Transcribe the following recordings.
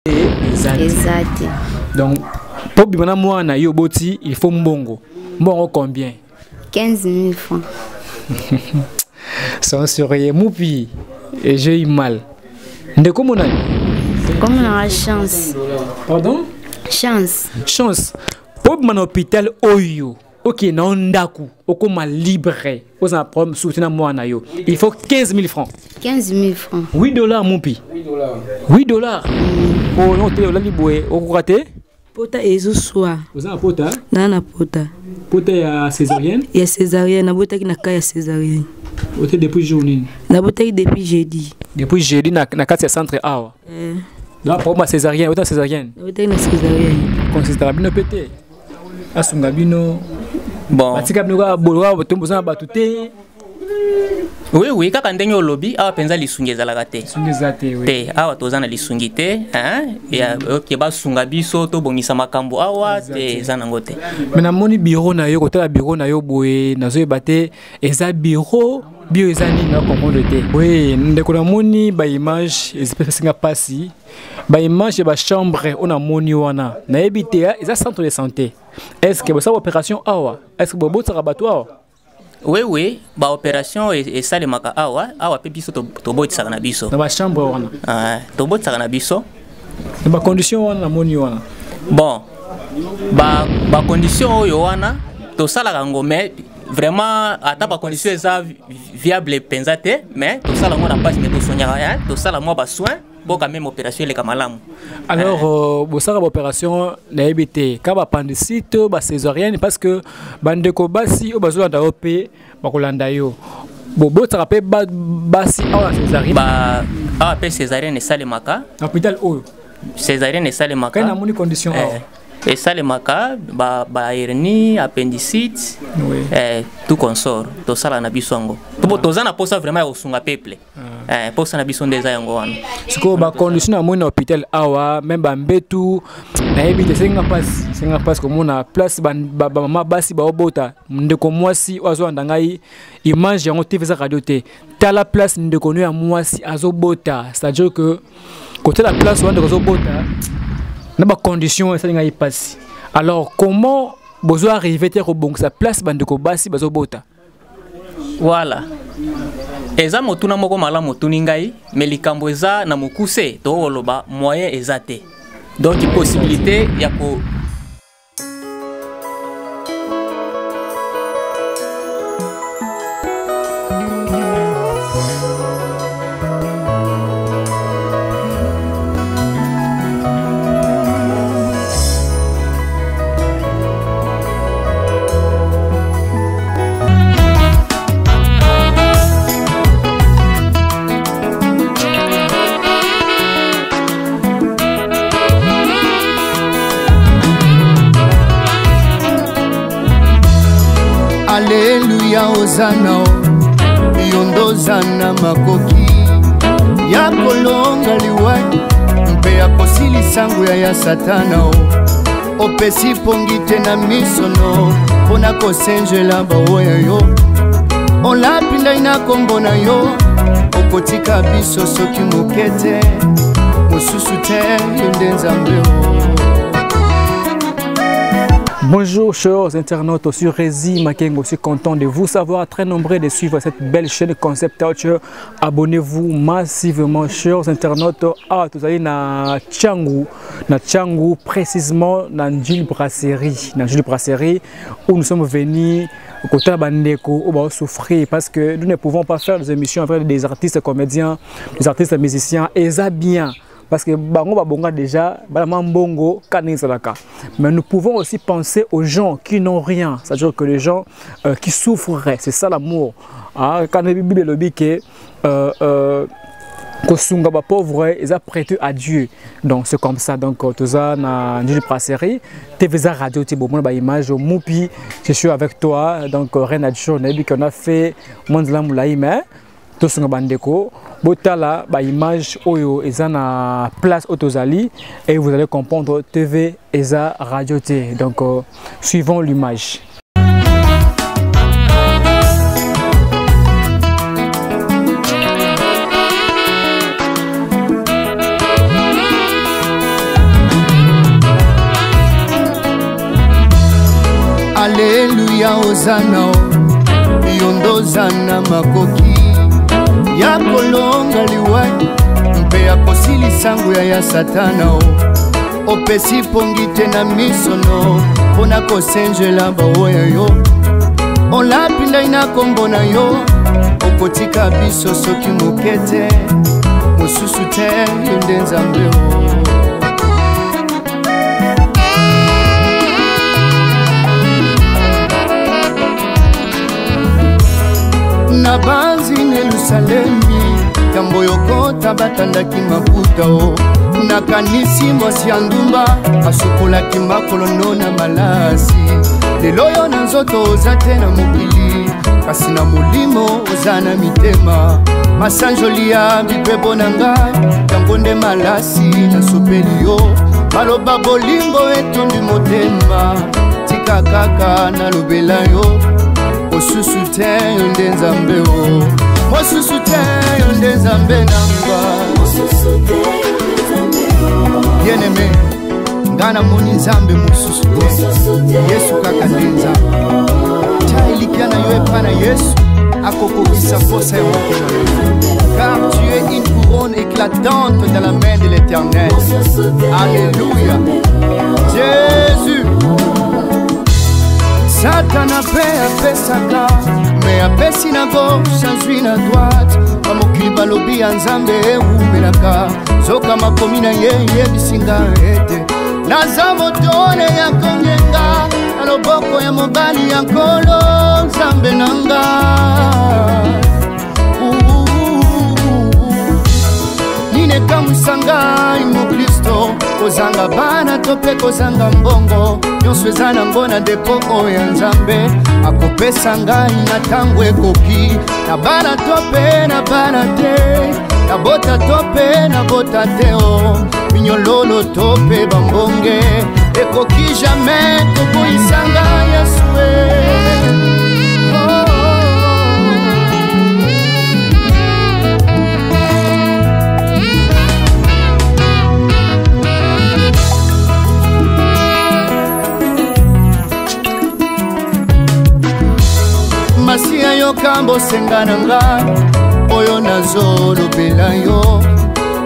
Eza te. Donc mpo bima na mwana yo oboti, il faut mbongo. Mbongo combien? 15 000 francs. Sans sérieux, Moupi, et j'ai eu mal. Ndeko monani? Comme on a chance. Pardon? Chance. Chance. Mpo bima na hôpital oyo, okende na ndako, okoma libre, oza na problème soutien na mwana yo, il faut 15 000 francs. 15 000 francs. 8 $ Moupi. 8 $. Oh non, te olali boye, okoka te. Pota ezoswa. Oza na pota? Naa na pota. Pota ya césarienne? Ya césarienne, nabotaki na ka ya césarienne. Ote depuis jour nini? Nabotaki depuis jeudi. Depuis jeudi na kati ya centre awa? Eh. Donc problème ya césarienne, ota césarienne? Nabotaki na césarienne. Considéra bino mpe te, asunga bino. Bon. Batika bino kaka boloka, boza na bato te. Oui, kaka ndenge olobi, awa mpenza lisungi ezalaka te. Lisungi eza te, oui. Te, awa toza na lisungi te, hein? Ya, ok, basunga biso tobongisa makambo awa te, eza nango te. Me namoni bureau na yo, kotala bureau na yo boye, nazoyeba te eza bureau bio eza nini, na comprendre te. Oui, ndeko, namoni baimage epesinga mpasi, baimage ya bachambre oyo namoni wana, nayebi te eza centre de santé. Est ce que bosala opération awa? Est ce que bobotisaka bato awa? Oui, baopération esalemaka awa. Awa mpe biso tobotisaka na biso. Na bachambre wana? Ah, tobotisaka na biso. Na bacondition wana namoni wana? Bon, bacondition oyo wana tosalaka yango, mais vraiment ata bacondition eza viable mpenza te, mais tosala yango na mpasi, mais tosonyaka, tosala mwa basoin mpo quand même opération eleka malamu. Alors bosalaka baopération, nayebi te, ka baappendicite, bacésarienne, parce que bandeko basi oyo bazolanda yo mpe bakolanda yo, bobotaka mpe basi awa na césarienne? Awa mpe césarienne esalemaka. Na hôpital oyo? Césarienne esalemaka. Kai namoni condition awa. Eh, esalemaka ba hernie, appendicite, tout consort tosala na biso yango. Toza na posa vraiment ya kosunga peuple. Posa na biso nde eza yango wana. Sikoyo bacondition namoni na hôpital awa, même bambetu, nayebi te, esenga mpasi, esenga mpasi komona place bamama basi baobota. Ndeko mwasi oyo azolanda ngai, image yango TV eza radio te, tala place ndeko no ya mwasi azobota. C'est-à-dire que kotala place wana ndeko azobota na bacondition esali ngai mpasi. Alors comment bozo arrive te kobongisa place bandeko basi bazobota? Voilà, eza motuna moko malamu otuni ngai, me likambo eza na mokuse, tokoloba moyen eza te, donc possibilité ya ko Aleluya, ozana, yo nde oza na makoki ya kolonga liwa mpe ya kosilisa nguya ya Satana. O opesi pongi te na misono mpo na kosenjela baoyo yo olapi ndai na kombo na yo. Okotika biso soki moke te, mosusu te, yo nde Nzambe o. Bonjour chers internautes sur Rési Makengo, je suis content de vous savoir très nombreux de suivre cette belle chaîne Concept Touch. Abonnez-vous massivement, chers internautes. Ah, tout ça, na Tshangu, précisément na Ndjili Brasserie, na Ndjili Brasserie où nous sommes venus côté bandeko oyo souffrir, parce que nous ne pouvons pas faire des émissions avec des artistes comédiens, des artistes musiciens, et ça bien, parce que bango babonga déjà balama mbongo kanizalaka, mais nous pouvons aussi penser aux gens qui n'ont rien, c'est-à-dire que les gens qui souffrent. C'est ça l'amour. Ah, quand la Bible elobi que kosunga bapauvre eza prêté à Dieu, donc c'est comme ça. Donc toza na Ndjili Brasserie, TV eza radio te, bomona baimage. Mupi, je suis avec toi, donc rien à dire, nayebi qu'on a fait mwa nzela molai, mais tosunga bandeko. Botala baimage oyo eza na place oyo tozali et vous allez comprendre, TV eza radio te. Donc suivons l'image. Aleluya, ozana yo nde oza na makoki ya kolonga liwa mpe ya kosilisa nguya ya satana. O opesi pongi te na misono mpo na kosenjela baoyo yo olapi ndai na kombo na yo. Okotika biso soki moke te, mosusu te, yo nde Nzambe o. Na banzi na Yelusalemi, yambo yokota batandaki maputa o. Nakanisi mwasi ya ndumba asukolaki makolo no na malasi. Lelo oyo na nzoto oza te na mokili, kasi na molimo oza na mitema. Masanjoli ya bibebo na ngai, yango nde malasi nasopeli yo. Maloba bolingo etondi motema, tika kaka nalobela yo. Mosusu te, yo nde Nzambe o. Mosusu te, yo nde Nzambe na nga. Bien aimé, nga namoni Nzambe mosusu te, Yesu kaka nde Nzambe. Tia elikya na yo epa na Yesu, akokokisa posa ya motema na yo, car tu es une couronne éclatante dans la main de l'Éternel. Alléluia, Jésus. Satana mpe apesaka, me apesi na gauche, azwi na droite. Bamokili balobi ya Nzambe ewumelaka, zoka makomi na ye yebisinga ete naza motole ya kongenga na loboko ya mobali ya Nkolo Nzambe na nga. Nini ekamwisa ngai mokristo? Kozanga bana to mpe kozanga mbongo, nyonso eza nango na depo oyo ya Nzambe. Akopesa ngai na ntango ekoki, na bana to mpe na bana te, nabota to mpe nabota te, o minyololo to mpe bambonge, ekoki jamais koboyisa ngai Yesu e. Oh. Masiya, yoka bosenga na ngai oyo nazolobela yo.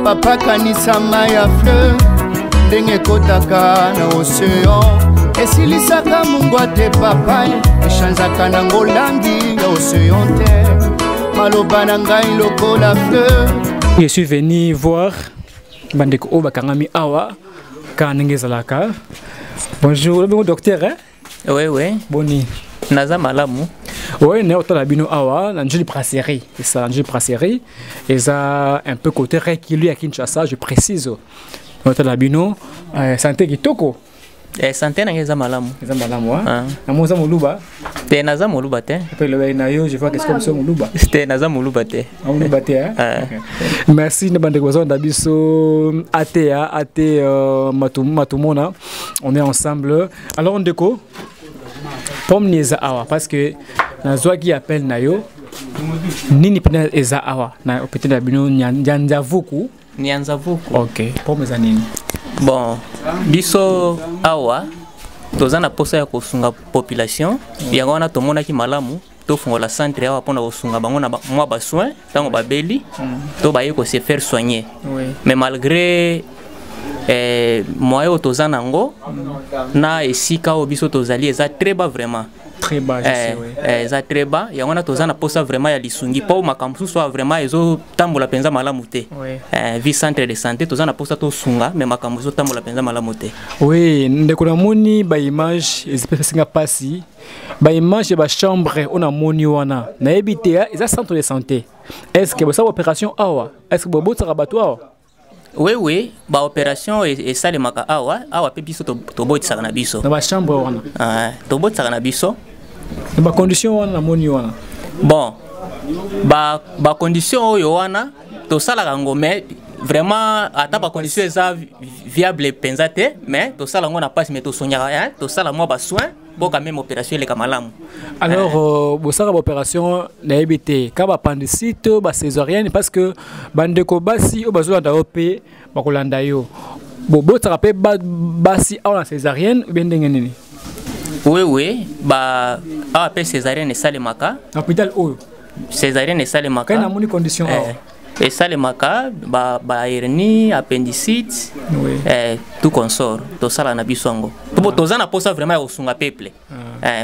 Papa, kanisa mai ya fleuve ndenge ekotaka na océan, esilisaka mungwa te. Papa, echangeaka nango langi ya océan te. Maloba na ngai lokola fleuve. Je suis venu voir bandeko oyo bakangami awa kaka ndenge ezalaka. Bonjour, obengo docteur, hein? Oui. Boni? Naza malamu. Oui, naye otala bino awa na Njili Brasserie. Eza Njili Brasserie, eza un peu côté reculé ya Kinshasa, je précise. Otala bino, santé kitoko. Santé na ngai eza malamu. Eza malamu. Ah. Namo oza moluba? Te, naza moluba te. Mpe elobeli na yo, je vois qu'est-ce comme so moluba. Te, naza moluba te. Moluba te, hein? Ah. Ok. Merci na bandeko bazolanda biso ata at Matumona, on est ensemble. Alors ndeko, pomme ni eza awa parce que nazwaki appel na yo. Nini mpena eza awa na hôpital na bino Nyanzavuku? Nianzavuku. Ok, pomme eza nini? Bon, biso awa toza na posa ya kosunga population. Yango wana tomonaki malamu tofungola centre awa mpona kosunga bango na mwa basoin ntango babeli to baye kose faire soigner. Mais malgré moyen oyo toza nango na esika oyo biso tozali eza très bas vraiment. Très bas, je sais, oui. Eza très bas. Yango wana toza na posa vraiment ya lisungi, mpo makambo mosusu awa vraiment ezotambola mpenza malamu te. Vi centre de santé, toza na posa tosunga, mais makambo ezotambola mpenza malamu te. Oui, ndeko, namoni baimage epesinga mpasi, baimage ya bachambre oyo namoni wana. Nayebi te, eza centre de santé, est ce que bosala opération awa? Est ce que bobotisaka bato awa? Oui, baopération esalemaka awa. Awa mpe biso tobotisaka na biso. Na bachambre wana? Ah, tobotisaka na biso. Na bacondition wana namoni wana? Bon, bacondition oyo wana tosalaka yango, mais vraiment ata bacondition eza viable mpenza te, mais tosala yango na mpasi, mais tosonyaka, hein, tosala mwa basoin mpo quand même opération eleka malamu. Alors bosalaka baopération, nayebi te, ka baappendicite, bacésarienne, parce que bandeko basi oyo bazolanda yo mpe bakolanda yo, bobotaka mpe basi awa na césarienne obe ndenge nini? Oui, oui, ba awa mpe césarienne esalemaka. Na hôpital oyo? Césarienne esalemaka. Kai namoni condition awa. Esalemaka ba hernie, appendicite, tout consort tosala na biso yango. Toza na posa vraiment ya kosunga peuple.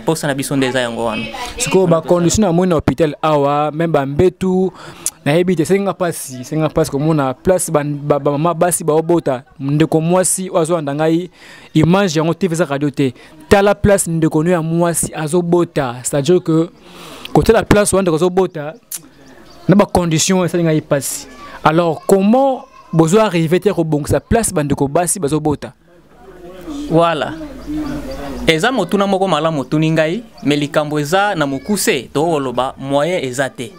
Posa na biso nde eza yango wana. Sikoyo bacondition namoni na hôpital awa, même bambetu nayebi te, esenga mpasi, esenga mpasi komona place bamama basi baobota. Ndeko mwasi oyo azolanda ngai, image yango TV eza radio te, tala place ndeko no ya mwasi azobota. C'est-à-dire que kotala place wana ndeko azobota na bacondition esali ngai mpasi. Alors comment bozo arrive te kobongisa place bandeko basi bazobota? Voilà, eza motuna moko malamu otuni ngai, mais likambo eza na mokuse, tokoloba moyen eza te.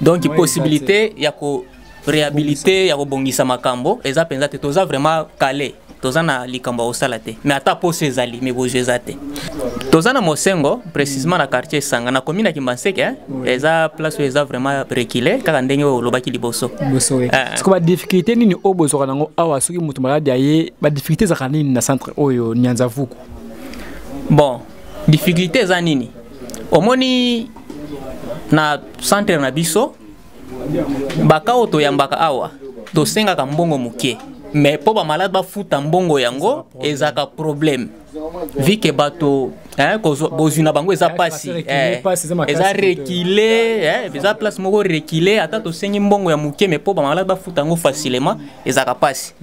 Donc Moyen possibilité ya ko réhabiliter, ya kobongisa makambo eza mpenza te. Toza vraiment calé, toza na likambo ya kosala te, mais ata poso ezali, mais bozwi eza te. Toza na Mosengo, précisément na quartier Esanga, na commune ya Kimbanseke, hein? Eza place oyo eza vraiment reculé, kaka ndenge oyo olobaki liboso. Liboso, oui. Siko badifficulté nini oyo bozwaka nango awa soki moto maladi aye? Badifficulté ezalaka nini na centre oyo Nyanza Vuku? Bon, difficulté eza nini? Omoni, na centre na biso, baka oyo toyambaka awa, tosengaka mbongo moke, mais mpo bamalade bafuta mbongo yango ezalaka problème, vu que bato, hein, bozwi na bango eza pasi. Eza reculé, eza place moko reculé. Ata tosengi mbongo ya moke, mais mpo bamalade bafuta yango facilement ezalaka pasi.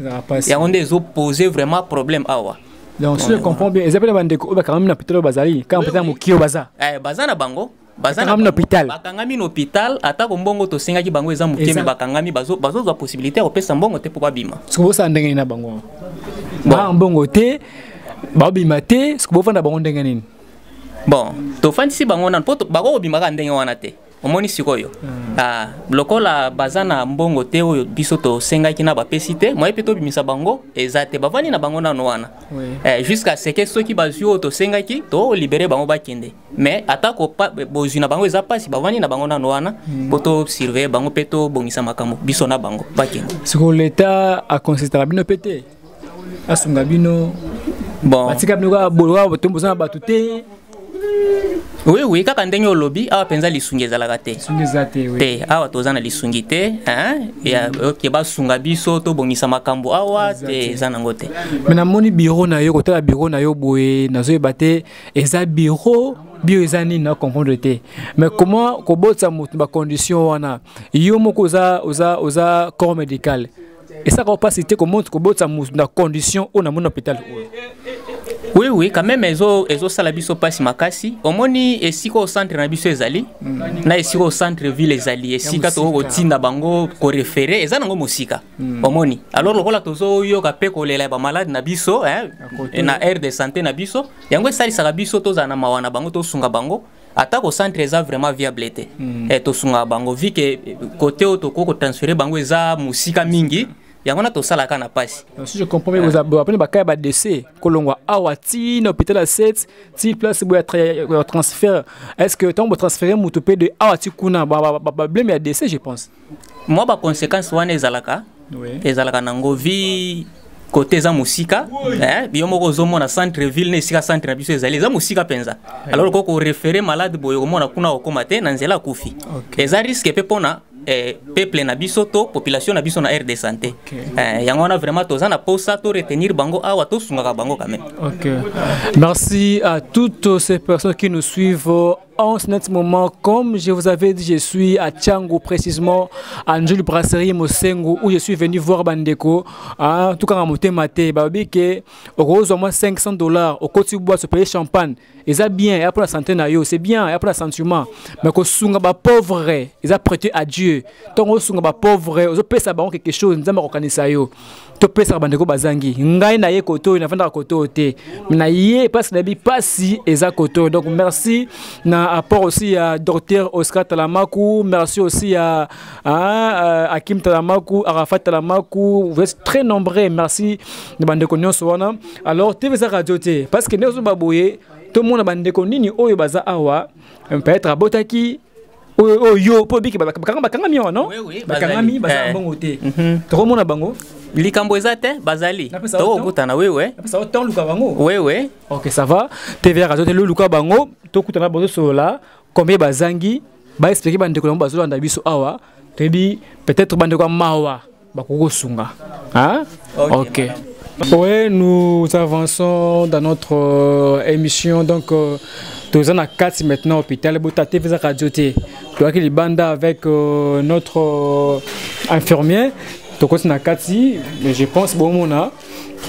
Yango nde ezopose vraiment problème awa. Donc si je comprends bien, eza mpe na bandeko oyo bakangami na hôpital oyo bazali kaka mpenza mokie oyo baza? Baza na bango. Bakangami na hôpital. Bakangami na hôpital, atako mbongo tosengaki bango eza moke, mais bakangami, bazozwa possibilité ya kopesa mbongo te mpo babima. Soki bosala ndenge nini na bango? Baa mbongo te, babima te, soki bofanda bango ndenge nini? Bon, tofandisi bango nanu mpo bako kobimaka ndenge wana te. Omoni sikoyo, ah, lokola baza na mbongo te oyo biso tosengaki na bapesi te, moye mpe tobimisa bango eza te. Bavandi na bango nano wana jusqu'à ce que soki bazwi oyo tosengaki, tolibere bango bakende. Mais atako bozwi na bango eza mpasi, bavandi na bango nano wana mpo tosurveille bango mpe tobongisa makambo biso na bango bakende. Sikoyo leta aconsidéraka bino mpe te, asunga bino? Bon, batika bino kaka boloka, boza na bato te? Oui, kaka ndenge olobi, awa mpenza lisungi ezalaka te. Lisungi eza te, oui. Te, awa toza na lisungi te, hein? Ya, ok, basunga biso tobongisa makambo awa te, eza nango te. Mais namoni bureau na yo, kotala bureau na yo boye, nazoyeba te eza bureau bio eza nini, na comprendre te. Mais comment kobotisa moto bacondition wana? Yo moko oza corps médical, esaka mpasi te komonti kobotisa moto na condition oyo namoni na hôpital oyo? Oui, quand même ezosala biso mpasi makasi. Omoni esika oyo centre na biso ezali na esika oyo centre ville ezali, esika tokoki kotinda bango koréférer, eza nango mosika. Omoni, alors lokola tozoyoka mpe kolela ya bamalade na biso, hein, na aire de santé na biso, yango esalisaka biso tozala na mawa na bango, tosunga bango atako centre eza vraiment viable te. Tosungaka bango, vu que côté oyo tokoki kotransférer bango eza mosika mingi, yango na tosalaka na pasi. Si je comprends bien, bapene baka ya badécès kolongwa awa ti na hôpital ya 7 ti place boye ya transfert. Est ce que ntango botransféré moto mpe de awa ti kuna, bablème ya décès, je pense? Mwa baconséquence wana ezalaka, ezalaka nango, vu côté eza mosika. Yo moko ozomona centre ville na esika centre na biso ezali, eza mosika mpenza. Alors okoki koréférer malade boye, komona kuna okóma te, na nzela akufi. Eza risque mpe mpona peuple na biso to population na biso na aire de santé. Yango wana vraiment toza na posa to retenir bango awa, tosungaka bango quand même. Ok. Merci à toutes ces personnes qui nous suivent en ce moment. Comme je vous avais dit, je suis à Tshangu, précisément à Njuli Brasserie Mosengo, où je suis venu voir bandeko. En tout cas, motema te, balobi ke okozwa mwa 500 $, okoti boîte, payer champagne. Et ça bien, et pour la santé na yo, c'est bien, et pour la sentiment. Mais kosunga ba pauvre, ils a prêté à Dieu. Tant osunga ba pauvre, ozopesa bango quelque chose, Nzambe akokanisa yo. Topesaka bandeko bazangi. Ngai na ye koto oyo, nafandaka koto oyo te, na ye parce nayebi pasi eza koto oyo. Donc merci na apport aussi ya docteur Oscar Talamaku, merci aussi ya, hein, Hakim Talamaku, Arafat Talamaku, vous êtes très nombreux. Merci na bandeko nyonso wana. Alors TV eza radio te, parce que ndenge ozoba boye, tomona bandeko nini oyo baza awa, peut-être abotaki oyo yo mpo obiki, bakangami awa, non? Oui, bakangami bazali. baza na mbongo te. Tokomona bango. Likambo eza te, bazali. Napesa yo Tokokutana, wewe. Napesa yo temps luka bango. Wewe. Ok, ça va. TVA radio te luka bango, tokutana bango solola combien bazangi, ba expliquer bandeko na bango bazolanda biso awa. Toyebi peut-être bandeko ya mawa bakoki kosunga. Hein? Ok, Ok. Oui, nous avançons dans notre émission. Donc, toza na kati maintenant hôpital bota TV radio te. Toyaki libanda avec notre infirmier. Tokoti na kati, mais je pense bomona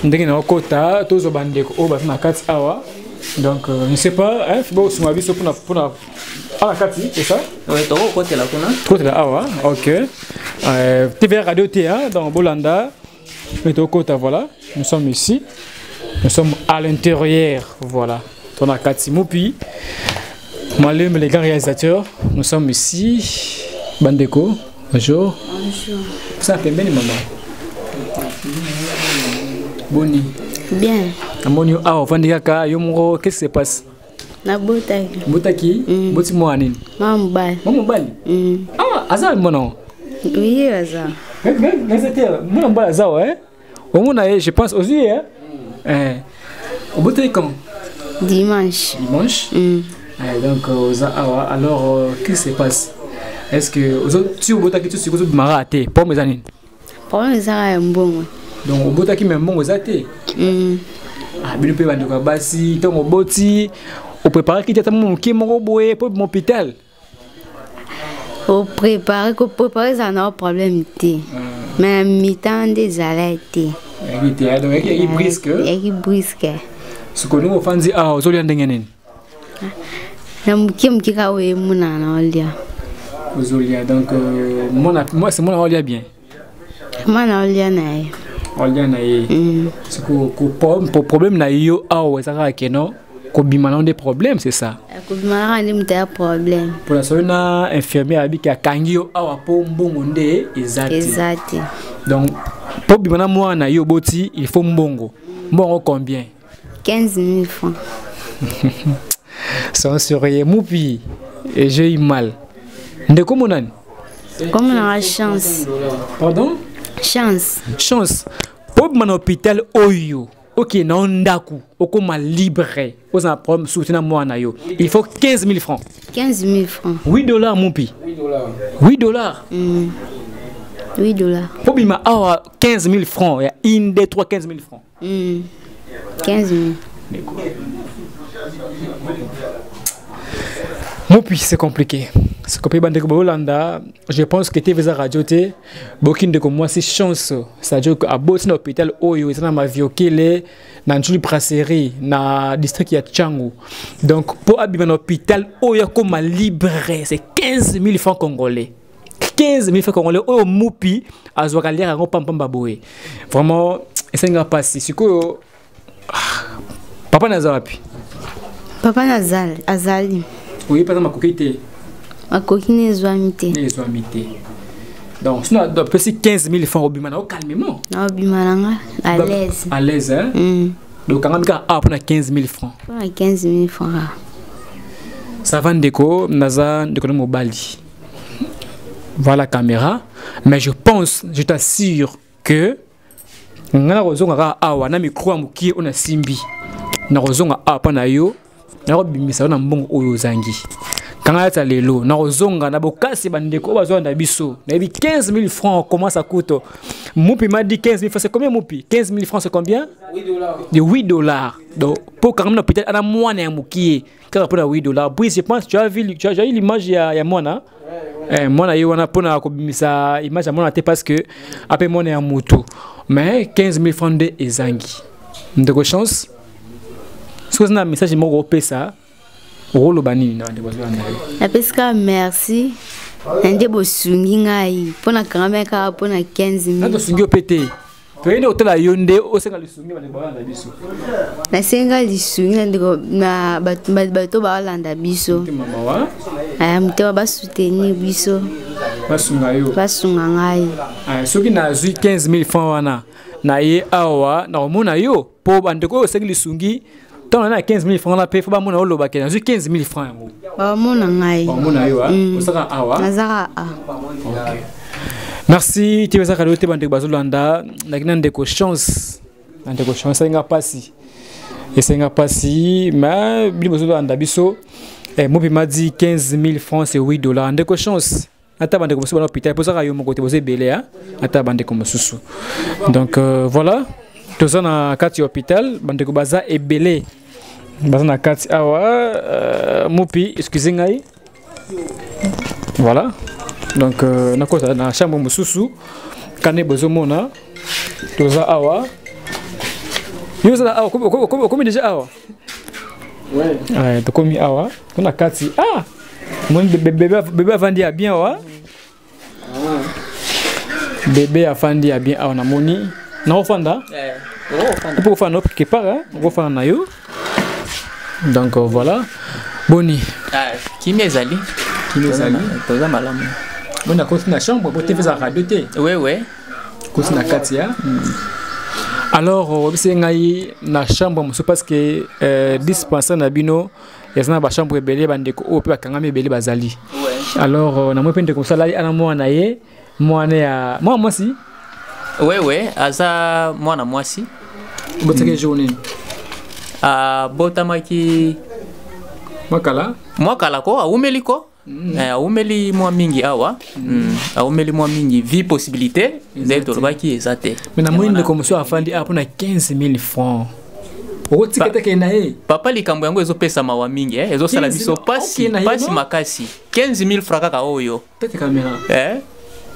ndenge na okota tozwa bandeko oyo baza na kati awa. Donc, je ne sais pas, hein, bosunga biso mpona awa kati, c'est ça? Ouais, tokokotela kuna. Tokotela awa, ok. TVA radio te, hein, donc bolanda. Mais tokota, voilà, nous sommes ici. Nous sommes à l'intérieur, voilà. Tona kati mupi. Malum, les grands réalisateurs, nous sommes ici. Bandeko, bonjour. Bonjour. Ça pembeni maman. Boni. Bien. Namoni yo awa ofandi kaka yo moko, qu'est-ce qui se passe? Nabotaki. Botaki? Mm. Boti mwana nini? Mwa mobali. Mwa mobali? Mm. Ah, aza mwana ngo. Oui, aza. Réalisateur, mwana mobali aza wa, hein? Omona ye, je pense ozwi ye, hein? Eh. Obotaki quand? Dimanche. Dimanche? Mm. Eh, donc oza awa, alors qu'est-ce qui se passe? Est-ce que ozo ti obotaki ti sikoyo ozobimaka te? Problème eza nini? Problème eza kaka ya mbongo. Donc obotaki mais mbongo eza te? Mm. Ah, bino mpe bandeko ya basi, ntango oboti opreparaki te ata mwa moke moko boye mpo obima hôpital? Oprépare, koprépare ezala na problème te, mais na mi-temps nde ezalaki te. Eyaki te, ah, donc eyaki brusque. Eyaki brusque. Sikoyo ndenge ofandi awa ozolia ndenge nini? Na moke moke kaka oyo emonana na olia. Ozolia, donc mwana mwasi, mwana olia bien? Mwana olia na ye. Olia na ye. Mm. Sikoyo problème na yo awa eza kaka keno kobima na nde problème, c'est ça? Kobima kaka nde moto ya problème. Mpona soki na infirmier abiki akangi yo awa mpo mbongo nde eza te. Eza te. Donc mpo bima na mwana na yo oboti, il faut mbongo. Mbongo combien? 15 000 francs. Sans sourire mupi, et j'ai eu mal. Ndeko monani? Comme on a chance. Pardon? Chance. Chance. Mpo bima na hôpital oyo okende na yo ndako okóma libre, oza na problème surtout na mwana na yo, il faut 15 000 francs. 15 000 francs. 8 $ mupi, 8 $. 8 $. Mpo bima awa 15 000 francs ya 1 2 3, 15 000 francs. 15 000. Mopi, c'est compliqué. C'est compliqué, bandeko bolanda. Je pense que TV eza radio te. Boki ndeko mwasi Chance, c'est-à-dire que aboti na hôpital oyo eza na Maviokele na Njuli Brasserie na district ya Tshangu. Donc po abima na hôpital oyo akoma libre, c'est 15 000 francs congolais. 15 000 francs congolais oyo mupi azwaka liaka yango pampamba boye. Vraiment esenga pasi. Sikoyo ah, papa naza wapi? Papa nazali, azali. Oyebi mpenza makoki te? Makoki ne ezwami te. Ne ezwami te. Donc sinon apesi 15 000 francs, obima na yo calmement? Naobima na nga à l'aise. À l'aise, hein? Mm. Donc kangami kaka awa mpona 15 000 francs? Mpona 15 000 francs kaka. Ça va ndeko, naza ndeko na mobali. Voilà caméra, mais je pense, je t'assure que nga nakozonga kaka awa na micro ya mokie oyo nasimbi, nakozonga awa mpa na yo, nakobimisa yo na mbongo oyo ozangi. Kanga yata lelo nakozonga na bokasi. Bandeko oyo bazolanda biso, nayebi 15 000 francs comment ça coûte. Mupi m'a dit 15 000 francs, c'est combien, mupi? 15 000 francs, c'est combien? 8 $. De 8 $. Donc po kanga na peut-être ana mwana ya mokie kaka mpona 8 $. Puis je pense tu as eu l'image ya mwana. Eh, mwana ye wana, mpona kobimisa image ya mwana te parce que ape mwana ya motu, mais 15 000 francs nde ezangi. Ndeko Chance, soki oza na message moko opesa, okoloba nini na bandeko bazolanda yo? Napesi kaka merci na nde bosungi ngai mpo na kangami kaka mpo na 15 Na 000. tosungi yo mpe te, toyei nde kotala yo nde osenga lisungi bandeko balanda biso. Nasenga lisungi na ndeko na bato baolanda biso. Motema mawa. Aya, motema, basoutenir biso. Basunga yo. Basunga ngai. Ah, soki nazwi 15 000 francs wana na ye awa, nakomona yo mpo bandeko oyo osengi lisungi, ntango na 15 000 francs wana mpe fo bamona olobake nazwi 15 000 francs yango. Bamona ngai. Bamona yo. Osaka awa? Nazaka a. Ok. Merci tibezaka lelo te bandeko bazolanda naki na ndeko chance na ndeko chance esenga mpasi esenga mpasi mais bino bozolanda biso eh, mobima di 15 000 francs et 8 dollars. Ndeko chance, ata bandeko mosusu bana hôpital pozaka yo moko te, boza ebele ata bandeko mosusu. Donc voilà, toza na kati ya hôpital, bandeko baza ebele, baza na kati awa. Mopi, excuse ngai, voilà. Donc nakota na chambre mosusu kane bozomona toza awa. Yo ozala awa, okomi déjà awa? Ouais, tokomi awa to na kati. Ah, moni bébé avandi ya bien awa, bébé afandi ya bien awa. Namoni naofanda mpo kofanda no quelque part, okofanda na yo. Donc voilà, boni? Kimia ezali. Kimia ezali. Toza malamu. Boni, nakoti na chambre po te feza radio te. We. Koti na kati ya. Alors oyebisi ngai na chambre mosusu parce que dispensaire na bino eza na bachambre ebele, bandeko oyo mpe bakangami ebele bazali. Alors namoni mpe ndeko mosusu alali ana mwana ye, mwana ya mwana mwasi. We, aza mwana mwasi. Obotaki jour nini? Abotamaki mwakala. Mwakala ko, awumeli ko. Awumeli mwa mingi awa. Awumeli mwa mingi, vi possibilité nde tolobaki eza te. Mais namoni ndeko mosusu afandi awa mpona 15 000 francs, okotika te, kende na ye. Papa, likambo yango ezopesa mawa mingi, eh? Ezosala biso pasi pasi makasi. 15 000 francs kaka oyo. Tete caméra. Eh?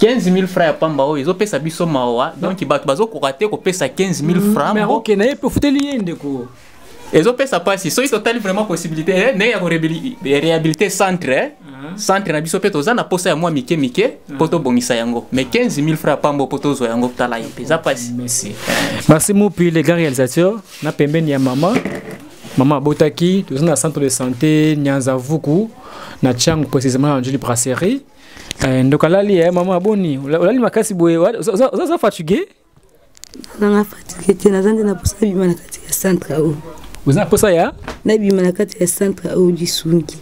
15 000 francs ya pamba oyo ezopesa biso mawa. Donc bato bazokoka te kopesa 15 000 francs. Mais okende ye mpe ofuteli ye, ndeko. Ezopesa mpasi. Soki totali vraiment possibilité ndenge ya koréhabiliter centre, centre na biso mpe toza na posa ya mwa mike mike mpo tobongisa yango, mais 15 000 francs pambo mpo tozwa yango, tala ye mpe eza mpasi. Merci, merci Mupi, le grand réalisateur na pembeni ya mama. Mama abotaki. Toza na centre de santé Nyanzavuku na Tshangu, précisément na Njili Brasserie. Ndeko alali. Mama, aboni olali makasi boye, oza fatigué? Nanga fatigué te, naza nde na posa nabima na kati ya centre oyo. Oza na posa ya? Nabima na kati ya centre oyo lisungi.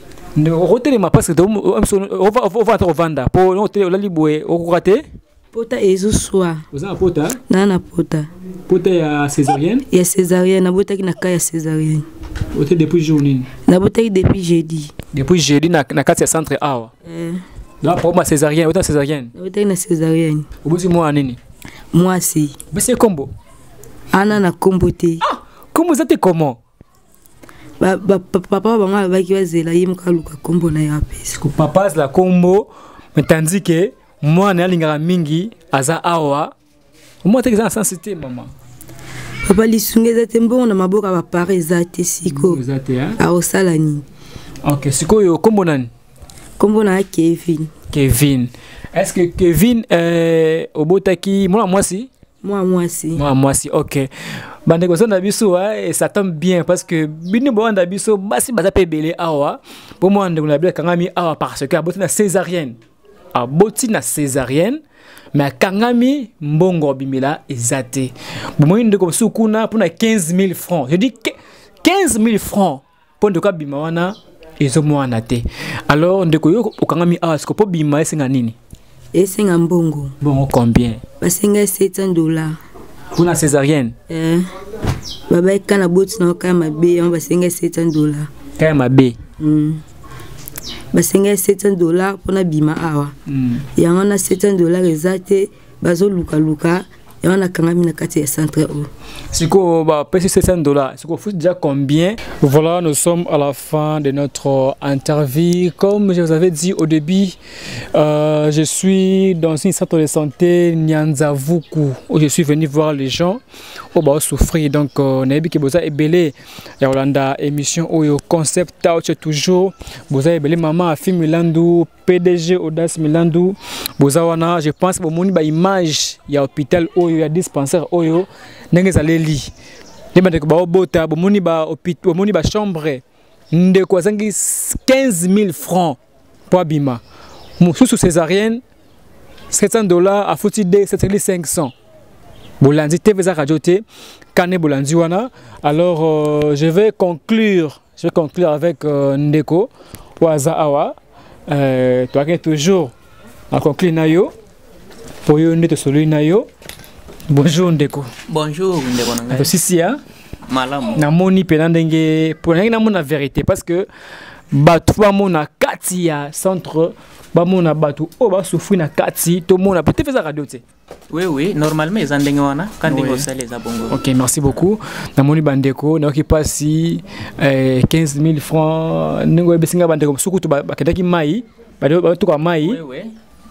Okotelema parce que ova ata kovanda po olali boye, okoka te. Pota ezoswa. Oza na pota? Naa na pota. Pota ya césarienne? Ya césarienne, nabotaki na cas ya césarienne. Ote depuis jour nini? Nabotaki depuis jeudi. Depuis jeudi na kati ya centre awa? Eh. Donc problème ya césarienne, ota césarienne? Nabotaki na césarienne. Obosi mwana nini? Mwasi. Besi kombo? Ana na kombo te. Ah, kombo eza te, comment? Papa bango alobaki bazela ye moko aluka kombo na ye apesa. Papa azela kombo, mais tandis que mwana alingaka mingi aza awa, omona teke eza na sens te, mama. Papa, lisungi eza te, mbongo na maboko ya bapara eza te sikoyo. Eza te? Akosala nini? Ok, sikoyo kombo nani? Kombo na ya Kevin. Kevin. Est ce que Kevin, obotaki mwana mwasi? Mwana mwasi. Mwana mwasi, ok. Bandeko oza na biso, et ça tombe bien parce que bino bowanda biso basi baza mpe ebele awa po mwana ndeko na biso akangami awa parce que aboti na césarienne, aboti na césarienne mais akangami, mbongo abimela eza te. Bomoni ndeko mosusu kuna mpona 15 000 francs, je dis 15 000 francs mpo ndeko abima wana, ezomwana te. Alors ndeko, yo okangami awa siko, mpo bima esenga nini? Esenga mbongo. Bongo combien? Basenga 700 $. Mpona césarienne? Eh, babaika na boti na kaya mabe yango, basenga 700 $. Kaya mabe? Basenga 700 $ mpona bima awa. Yango na 700 $ eza te, bazolukaluka yango, nakangami na kati ya centre oyo. Siko bapesi 700 $, siko futi déjà combien? Voilà, nous sommes à la fin de notre interview. Comme je vous avais dit au début, je suis dans une centre de santé Nyanzavuku où je suis venu voir les gens oyo bazosouffrir. Donc nayebi ke boza ebele ya kolanda émission oyo Concept Touch toujours, boza ebele. Mama Afi Milandu, PDG Audace Milandu, boza wana. Je pense bomoni baimage ya hôpital oyo, ya dispensaire oyo, ndenge ezaleli, nde bandeko baobota. Bomoni bomoni bachambre, ndeko azangi 15 000 francs mpo abima, mosusu césarienne 700 $, afuti d 7500. Bolandi te, eza radio te kane, bolandi wana. Alors je vais conclure avec ndeko oyo aza awa. Toyaki toujours à conclure na yo. Po yo nde tosololi na yo. Bonjour ndeko. Bonjour ndeko na ngai. Tosisi ya malamu. Namoni mpenza ndenge mpo ndenge namona vérité, parce que bato bamona kati ya centre, bamona bato oyo basouffrir na kati, tomona peut-être eza radio te. Oui, normalement eza ndenge wana, ka ndenge osali eza bongo. Ok, merci beaucoup. Namoni bandeko, nayoki mpasi, 15 000 francs ndenge oyebisi ngai. Bandeko mosusu kutu bakendaki mai, batuka mai. Oui,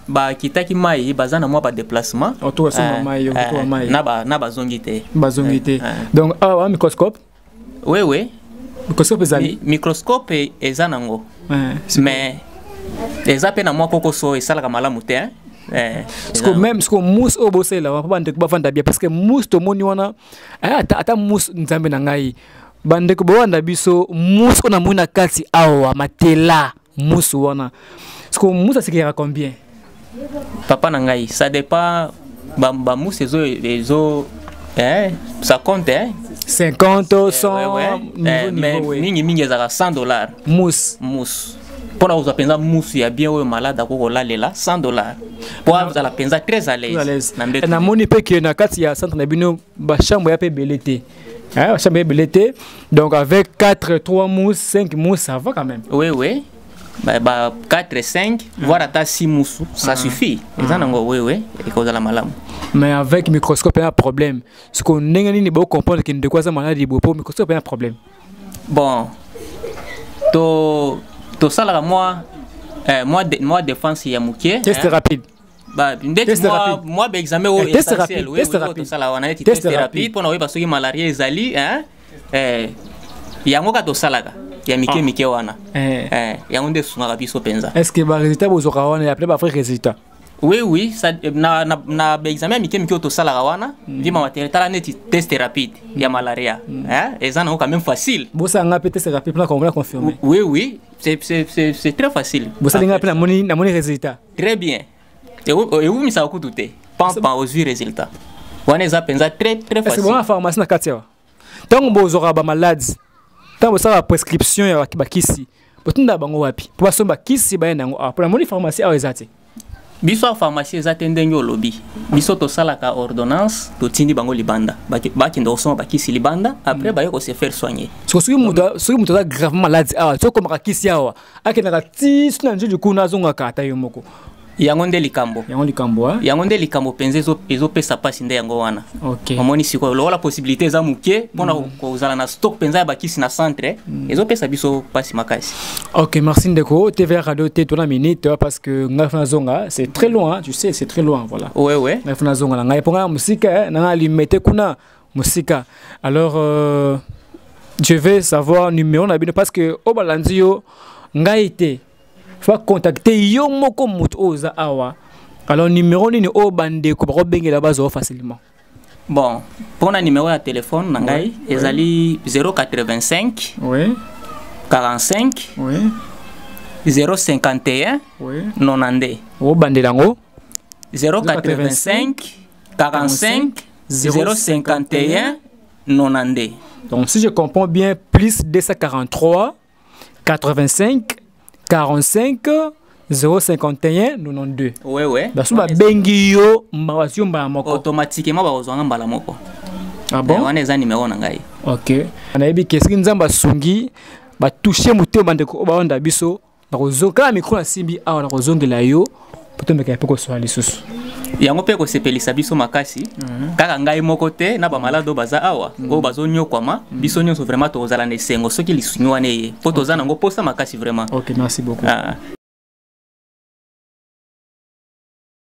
bakitaki mai, baza na mwa badéplacement. Na bazongi te. Bazongi te. Donc awa microscope? Oui. Microscope ezali? Microscope eza nango, mais eza mpe na mwa kokoso, esalaka malamu te. Siko même siko mousse oyo bosalela wana mpo bandeko bavanda bien, parce que mousse tomoni wana, ata mousse, Nzambe na ngai, bandeko bowanda biso, mousse oyo namoni na kati awa, matela mousse wana, siko mousse asekeyaka combien? Papa na ngai, ça dépend. Bamousse ezo ça compte, hein? 50, 100? Ouais. Mais mingi mingi ezalaka 100 $. Mousse? Mousse, mpona kozwa mpenza mousse ya bien oyo malade akoki kolalela, 100 $, mpo azala mpenza très à l'aise na mbeto. Namoni mpe ke na kati ya centre na bino, bachambre ya mpe ebele te, bachambre ya ebele te. Donc avec 4, 3 mousse, 5 mousse, ça va quand même. Oui, ba 4, 5, voire ata 6 mousses, ça suffit. Eza nango, oui, ekozala malamu. Mais avec microscope ya problème, siko ndenge nini bocomprendre ke ndeko aza maladi boye, po microscope ya problème? Bon, to tosalaka mwa défense ya moke. Test rapide. Ndeti mwa baexamen oyo essentiel tosala wana, neti test rapide mpona koyeba soki malaria ezali, yango kaka tosalaka ya mike mike wana. Yango nde esungaka biso mpenza. Est ce que barésultat bozwaka wana ya ba vrai résultat? Oui, ça, na baexamen ya mike mike oyo tosalaka wana, ndima matériel, tala neti test rapide ya malaria, eza nango quand même facile. Bosala mpe test rapide mpona comprendre, confirmer. Oui, c'est très facile. Bosalinga mpe, namoni résultat. Très bien, ewumisaka kutu te, pampan ozwi résultat wana, eza mpenza très très facile. Bona pharmacie na kati awa, ntango bozwaka bamalade, ntango bosalaka prescription ya bakisi, botinda bango wapi mpo basomba kisi, baye nango awa? Mpo namoni pharmacie awa eza te. Biso ya pharmacie eza te. Ndenge olobi, biso tosalaka ordonnance, totindi bango libanda, bakende kosomba bakisi libanda, après baye kose faire soigner. Soki moto aza gravement malade awa, soki okomaka kisi awa, akendaka ti soki na Ndjili kuna, azongaka ata yo moko? Yango nde likambo. Yango likambo. Yango nde likambo mpenza ezopesa mpasi, nde yango wana. Omoni sikoyo, lokola possibilité eza moke mpona kozala na stock mpenza ya bakisi na centre, ezopesa biso mpasi makasi. Ok, merci ndeko. TVA radio te, tona minute, parce que ngai fana zonga, c'est très loin, tu sais, c'est très loin, voilà. Ouais. Ngai fana zonga na ngai mpo ngai mosika na ngai limete kuna mosika. Alors je vais savoir numéro na bino, parce que oyo balandi yo ngai te, faut contacter yo moko moto oyo oza awa. Alors numéro nini oyo bandeko bakobengela, bazwa facilement? Bon, mpona numéro ya telefone na ngai ezali 085 45 051 92. Obandela yango. 085 45 051 92. Donc si je comprends bien, plus 243 85 45 051 92. Ouais. Baso babengi yo, bazwi yo mbala moko? Automatiquement bakozwanga mbala moko. Ah bon? Wana eza numéro na ngai. Ok, nayebi ke soki Nzambe asungi, batouche motema, bandeko oyo baonda biso, kaka micro nasimbi awa, nakozongela yo po tomeka mpe kosola lisusu. Yango mpe kosepelisa biso makasi. Kaka ngai moko te, na bamalade oyo baza awa, oyo bazonyokwama, biso nyonso vraiment tokozala na esengo soki lisungi wana eye, mpo toza nango posa makasi vraiment. Ok, merci beaucoup. Ah.